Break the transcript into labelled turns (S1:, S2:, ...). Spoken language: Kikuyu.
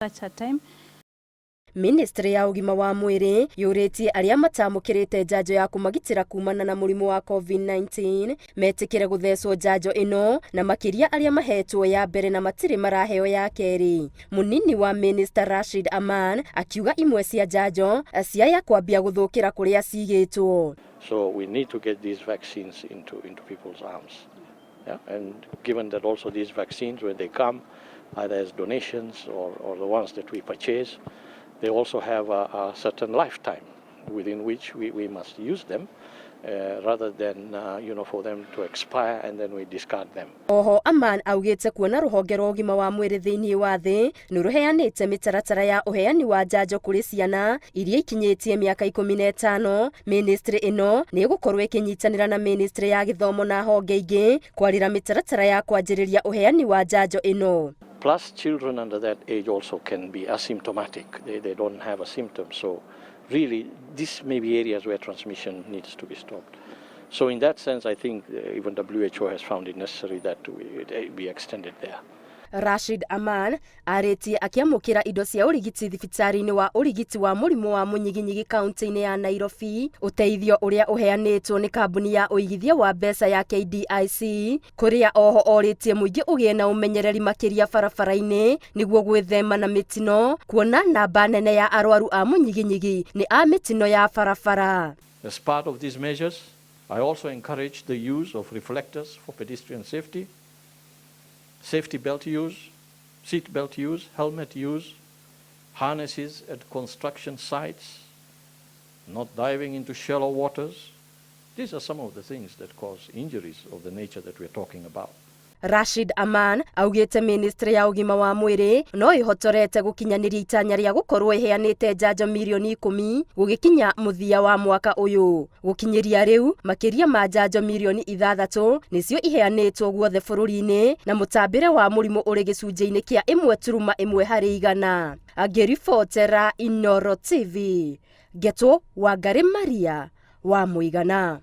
S1: Such a time.
S2: Ministry ya ũgima wa mwĩrĩ yũrĩtie arĩa matamũkĩrĩte njanjo ya kũmagitĩra kumana na mũrimũ wa COVID-19 metĩkĩre gũthecwo njanjo ĩno, na makĩria arĩa mahetwo ya mbere na matirĩ maraheo ya kerĩ. Mũnini wa Minister Rashid Aman akiuga imwe cia njanjo ciaya kwambia gũthũkĩra kũrĩa cigĩtwo.
S3: So we need to get these vaccines into people's arms. Yeah? And given that also these vaccines, when they come, either as donations or the ones that we purchase, they also have a certain lifetime within which we must use them rather than for them to expire and then we discard them.
S2: Oho Aman augĩte kuona rũhonge rwa ũgima wa mwĩrĩ thĩinĩ wa thĩ nĩ rũheanĩte mĩtaratara ya ũheani wa njanjo kũrĩ ciana iria ikinyĩtie mĩaka 15, ministry ĩno nĩ ĩgũkorwo ĩkĩnyitanĩra na ministry ya gĩthomo na honge ingĩ kwarĩra mĩtaratara ya kwanjĩrĩria ũheani wa njanjo ĩno.
S3: Plus, children under that age also can be asymptomatic. They don't have a symptom. So really, this may be areas where transmission needs to be stopped. So in that sense, I think even WHO has found it necessary that it be extended there.
S2: Rashid Aman arĩtie akĩamũkĩra indo cia ũrigiti thibitarĩ-inĩ wa ũrigiti wa mũrimũ wa mũnyiginyigi kaunti-inĩ ya Nairobi, ũteithio ũrĩa ũheanĩtwo nĩ kambuni ya ũigithia wa mbeca ya KDIC, kũrĩa oho orĩtie mũingĩ ũgĩe na ũmenyereri makĩria barabara-inĩ nĩguo gwĩthema na mĩtino, kuona namba nene ya arwaru a mũnyiginyigi nĩ a mĩtino ya barabara.
S3: As part of these measures, I also encourage the use of reflectors for pedestrian safety, safety belt use, seat belt use, helmet use, harnesses at construction sites, not diving into shallow waters. These are some of the things that cause injuries of the nature that we're talking about.
S2: Rashid Aman augĩte ministry ya ũgima wa mwĩrĩ no ĩhotorete gũkinyanĩria itanya rĩa gũkorwo ĩheanĩte njanjo mirioni 10 gũgĩkinya mũthia wa mwaka ũyũ. Gũkinyĩria rĩu, makĩria ma njanjo mirioni 6 nĩcio iheanĩtwo guothe bũrũri-inĩ, na mũtambĩre wa mũrimũ ũrĩ gĩcunjĩ-inĩ kĩa 1.1%. Angĩribotera Inooro TV, Ngetwo Wangari Maria wa Mũigana.